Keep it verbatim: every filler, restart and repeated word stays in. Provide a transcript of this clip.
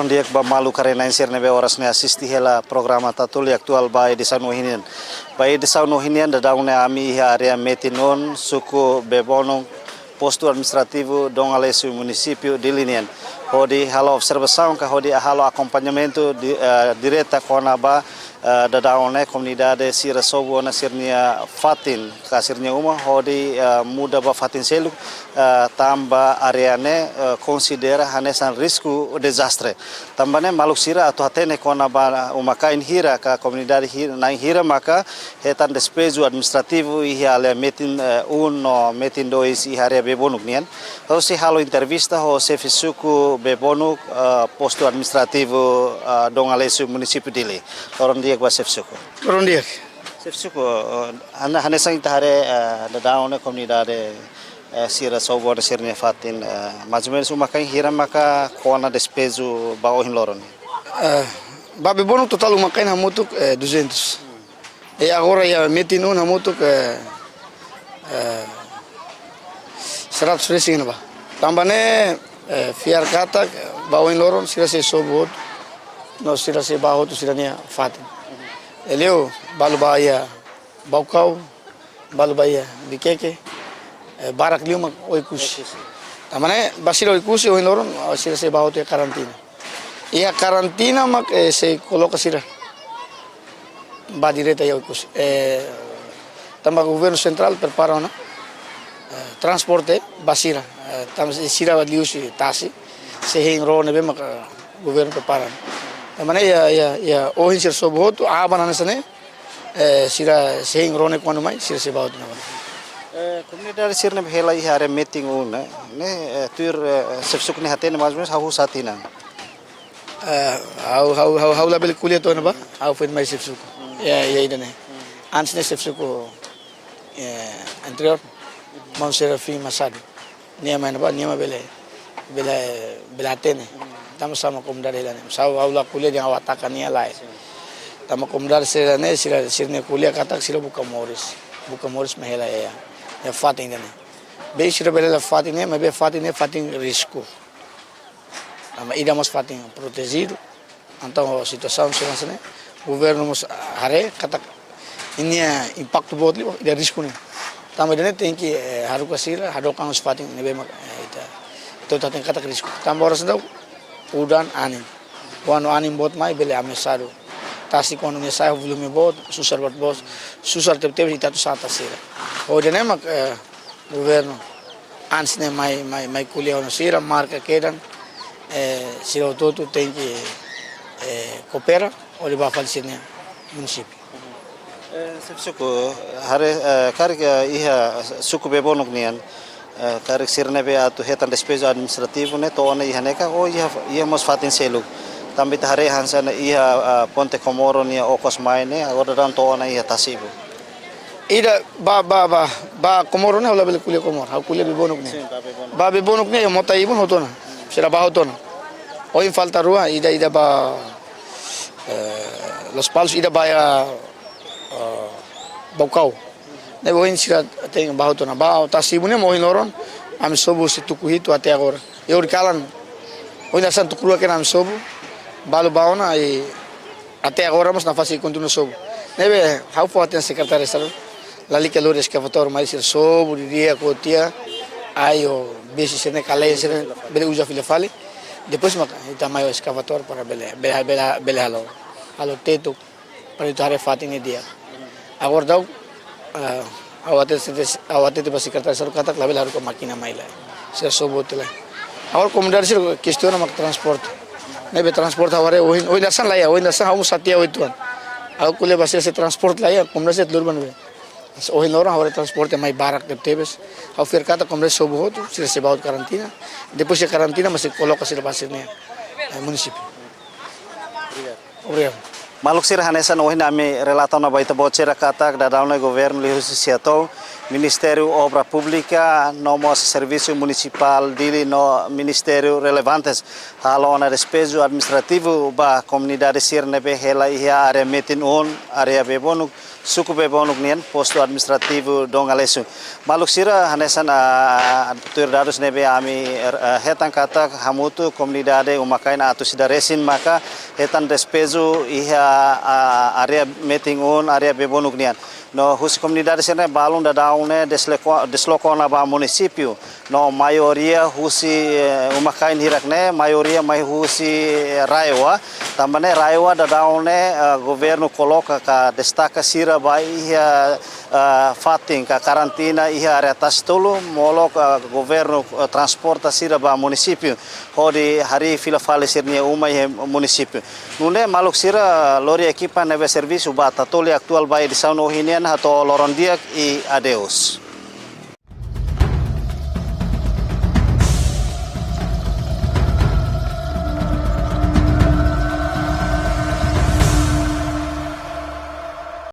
Di'ak ba maluk haree-na'in sira ne'ebé oras ne'e asiste hela programa Tatoli Atuál ba edisaun ohin nian. Ba edisaun ohin nian daudaun ne'e ami iha área Metin-un, suku Bebonuk, postu administrativu Dom Aleixo, munisípiu Dili nian. Hodi halo observasaun ka hodi halo akompañamentu di, eh, direta kona-ba, eh, daudaun ne'e komunidade sira sobu ona sira-nia fatin ka sira-nia uma hodi, eh, muda ba fatin seluk, eh, tanba área ne'e, eh, konsidera hanesan risku dezastre. Tanba ne'e maluk sira atu hatene kona-ba uma-kain hira ka komunidade hir-, na'in hira maka hetan despeju administrativu iha área Metin, eh, un no Metin dois iha área Bebonuk nian. Ha'u sei halo entrevista ho xefe suku Bebonuk, eh, postu administrativu, eh, Dom Aleixo, munisípiu Dili. Loron di'ak ba xefe suku. Loron di'ak. Xefe suku, eh, hane-, hanesan ita haree, eh, daudaun ne'e komunidade, eh, sira sobu ona sira-nia fatin, eh, mais ou menus uma-kain hira maka kona despeju ba ohin loron? Eh, ba Bebonuk totál uma-kain hamutuk, eh, duzentos. I agora iha Metin-un hamutuk, eh, eh, seratus resin ba. Tanba ne'e, eh, fiar katak, eh, ba ohin loron sira sei sobu hotu, no sira sei bá hotu sira-nia fatin. I liu, balu bá iha Baucau, balu bá iha Viqueque, eh, barak liu mak Oekusi. Tanba ne'e, ba sira Oekusi ohin loron, eh, sira sei bá hotu iha karantina. Iha karantina mak, eh, sei koloka sira bá direta iha Oekusi. Eh, tanba governu sentrál prepara ona, eh, transporte ba sira. Eh, tanba sira liuhusi tasi, sei hein ró ne'ebé maka governu prepara. Tanba ne'e iha, iha, iha ohin sira sobu hotu, aban hanesan ne'e, eh, sira sei hein ró ne'e kuandu mai, sira sei bá hotu ona. Eh, komunidade sira ne'ebé hela iha área Metin-un ne'e, ne'e, eh, tuir, eh, xefe suku nia hatene mais ou menus hahú sá tinan? Eh, ha'u, ha'u, ha'u, ha'u labele ko'alia tiha ona ba, ha'u foin mai xefe suku. Ya, ya, ida-ne'e. Antes ne'e xefe suku, eh, anteriór, maun Serafim Machado. Nia mai ona ba, nia mak bele, bele, bele hatene. Tanba sá mak komunidade hela ne'e. Sá ha'u la ko'alia dehan ha'u ataka nia lae. Tanba komunidade sira ne'e, sira, sira-nia ko'alia katak sira buka moris. Buka moris mak hela iha, iha fatin ida-ne'e. Be sira bele hela fatin ne'e, maibé fatin ne'e fatin risku. Tanba ida mós fatin protejidu. Entaun situasaun sira hanesan ne'e, governu mós haree katak nia impaktu boot liu, ida risku ne'e. Tanba ida-ne'e tenke, eh, haruka sira, hadook an husi fatin ne'ebé mak, eh, ita, ita tenke katak risku. Tanba oras daudaun, udan anin. Kuandu anin boot mai, bele ameasadu. Tasi kuandu nia sa'e volume boot, susar boot, boot, susar tebetebes ita atu sa'e tasi sira. Hodi nune'e mak, eh, governu antes ne'e mai, mai, mai ko'alia ho sira, marka kedan, eh, sira hotu-hotu tenke, eh, koopera, hodi bá fali sira-nia munisípiu. Eh, xefe suku, haree, eh, karik, eh, iha suku Bebonuk nian, eh, karik sira ne'ebé atu hetan despeju administrativu ne'e to'o ona iha ne'e ka, ou iha, iha mós fatin seluk. Tanba ita haree hanesan iha, eh, Ponte Comoro nia okos mai ne'e, agora daudaun to'o ona iha tasi ibun. Ida ba, ba, ba, ba Comoro ne'e, ha'u labele ko'alia Comoro, ha'u ko'alia Bebonuk ne'e. Sin, ba Bebonuk. Ba Bebonuk ne'e, mota ibun hotu ona. Sira bá hotu ona. Ohin falta rua, ida, ida ba, eh, Lospalos, ida ba iha, eh, Baucau. Ne'e ohin sira tenke bá hotu ona. Ba tasi ibun ne'e mak ohin loron, ami sobu husi tuku hitu até agora. I horikalan, ohin hanesan tuku rua kedan ami sobu, balu bá ona i até agora mós nafatin kontinua sobu. Ne'ebé, ha'u fó-hatene sekretáriu Estadu, lalika lori eskavatór mai sira sobu didi'ak ho tiha, ai ho besi sira-ne'e ka laiha sira-ne'e bele uza fila fali. Depois mak ita mai ho eskavatór para bele, bele, bele, bele halo, halo tetu, para ita haree fatin ne'e di'ak. Agora daudaun, ah, ha'u hatete, ha'u hatete ba sekretáriu Estadu katak labele haruka mákina mai lai. Sira sobu hotu lai. Agora komunidade sira kestiona mak transporte. Ne'ebé transporte ha'u haree ohin, ohin hanesan laiha, ohin hanesan ha'u mós satiau uitoan. Ha'u ko'alia ba sira se transporte laiha, komunidade sira telur ban be. Mas ohin loron ha'u haree transporte mai barak tebetebes. Ha'u fiar katak komunidade sobu hotu, sira sei bá hotu karantina. Depois de karantina, mak sei koloka sira ba sira-nia, eh, munisípiu. Obrigadu. Obrigadu. Maluk sira, hanesan ohin ami relata ona ba ita-boot sira katak daudaun ne'e governu liuhusi SEATOU Ministériu Obra Públika, no mós Servisu Munisipál Dili no ministériu relevantes halo ona despeju administrativu ba komunidade sira ne'ebé hela iha área metin un, área Bebonuk, suku Bebonuk nian, postu administrativu Dongalesu. Maluk sira, hanesan, ah, tuir dadus ne'ebé ami, eh, hetan katak hamutuk komunidade uma-kain atus ida resin maka hetan despeju iha, ah, área metin un, área Bebonuk nian. No husi komunidade sira-ne'e balun daudaun ne'e desloko-, desloka ona ba munisípiu. No maioria husi, eh, uma-kain hirak-ne'e, maioria mai husi, eh, RAEOA. Tanba ne'e RAEOA daudaun ne'e, eh, governu koloka ka destaka sira ba iha, eh, fatin ka karantina iha área Tasi Tolu, molok, eh, governu, eh, transporta sira ba munisípiu hodi harii fila fali sira-nia uma iha munisípiu. Nune'e maluk sira, lori ekipa ne'ebé servisu ba Tatoli Atuál ba edisaun ohin nian, hato'o loron di'ak i adeus.